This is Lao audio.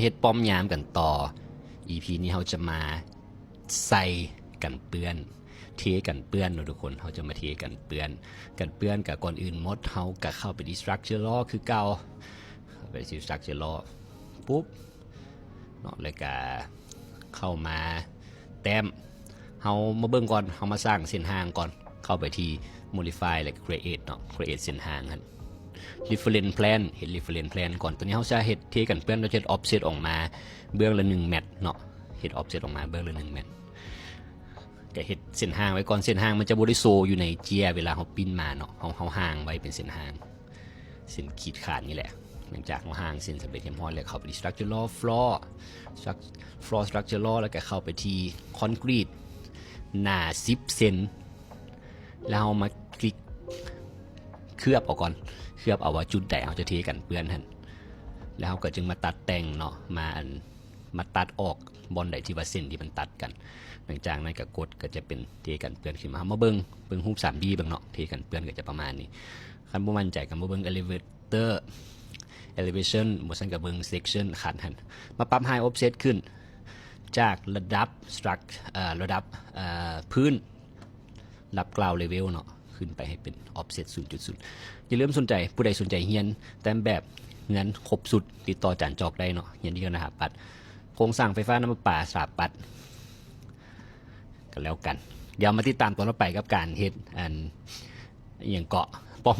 ເຮັດປ້ອມຍາມກັນຕໍ່. ອີພີນີ້ເຮົາຈະມາໃສ່ກັນເປື້ອນ ເທກັນເປື້ອນເນາະທຸກຄົນ. ເຮົາຈະມາເທກັນເປື້ອນ ກັນເປື້ອນກະ ກ່ອນອື່ນໝົດເຮົາກະເຂົ້າໄປທີ່ structure law ຄືເກົ່າ. ເຂົ້າໄປທີ່ structure law ປຸບເນາະ ແລ້ວກະເຂົ້າມາ ແຕ້ມ. ເຮົາມາເບິ່ງກ່ອນ ເຮົາມາສ້າງເສັ້ນທາງກ່ອນ. ເຂົ້າໄປທີ່ modify ແລ້ວກະ create ເນາະ create ເສັ້ນທາງຫັ້ນ. reference plane ເຮັດ reference plane ກ່ອນ. ໂຕນີ້ເຮົາຈະເຮັດເທກັນເປື້ອນ ເຮົາຈະເຮັດ offset ອອກມາເບື້ອງລະໜຶ່ງແມັດເນາະ ເຮັດ offset ອອກມາເບື້ອງລະໜຶ່ງແມັດ. ກະເຮັດເສັ້ນທາງໄວ້ກ່ອນ. ເສັ້ນທາງມັນຈະບໍ່ໄດ້ໂຊຢູ່ໃນເຈ້ຍເວລາເຮົາປຣິ້ນມາເນາະ ເຮົາ ເຮົາຮ່າງໄວ້ເປັນເສັ້ນທາງ ເສັ້ນຂີດຂາດນີ້ແຫຼະ. ຫຼັງຈາກເຮົາຮ່າງເສັ້ນສຳເລັດຮຽບຮ້ອຍແລ້ວ ເຂົ້າໄປທີ່ structure law floor struct- floor structure law ແລ້ວກະເຂົ້າໄປທີ່ concrete ໜາສິບເຊັນ ແລ້ວເຮົາມາຄລິກເຄືອບເອົາກ່ອນ ເຄືອບເອົາວ່າຈຸດໃດເຮົາຈະເທກັນເປື້ອນຫັ້ນ ແລ້ວເຮົາກະຈຶ່ງມາຕັດແຕ່ງເນາະ ມາອັນ ມາຕັດອອກບ່ອນໃດທີ່ວ່າເສັ້ນທີ່ມັນຕັດກັນ. ຫຼັງຈາກນັ້ນກະກົດ ກະຈະເປັນເທກັນເປື້ອນຂຶ້ນມາ. ເຮົາມາເບິ່ງ ເບິ່ງຮູບ 3D ເບິ່ງເນາະ ເທກັນເປື້ອນກະຈະປະມານນີ້. ຄັນບໍ່ໝັ້ນໃຈກະມາເບິ່ງ elevator elevation ບໍ່ຊັ້ນກະເບິ່ງ section ຄັນຫັ້ນ. ມາປັບ height offset ຂຶ້ນຈາກລະດັບ struct- ເອີ ລະດັບ ເອີ ພື້ນ ລະດັບ ground level ເນາະ ຂຶ້ນໄປໃຫ້ເປັນ offset ສູນຈຸດສູນ. ຢ່າລືມສົນໃຈ ຜູ້ໃດສົນໃຈຮຽນແຕ້ມແບບເຮືອນຄົບຊຸດ ຕິດຕໍ່ອາຈານຈອກໄດ້ເນາະ. ຮຽນທີ່ຄະນະສະຖາປັດ ໂຄງສ້າງໄຟຟ້າ ນ້ຳປະປາ ສະຖາປັດ ກະແລ້ວກັນ. ດຽວມາຕິດຕາມຕອນຕໍ່ໄປກັບການເຮັດອັນ ອີ່ຫຍັງເກາະ ປ້ອມ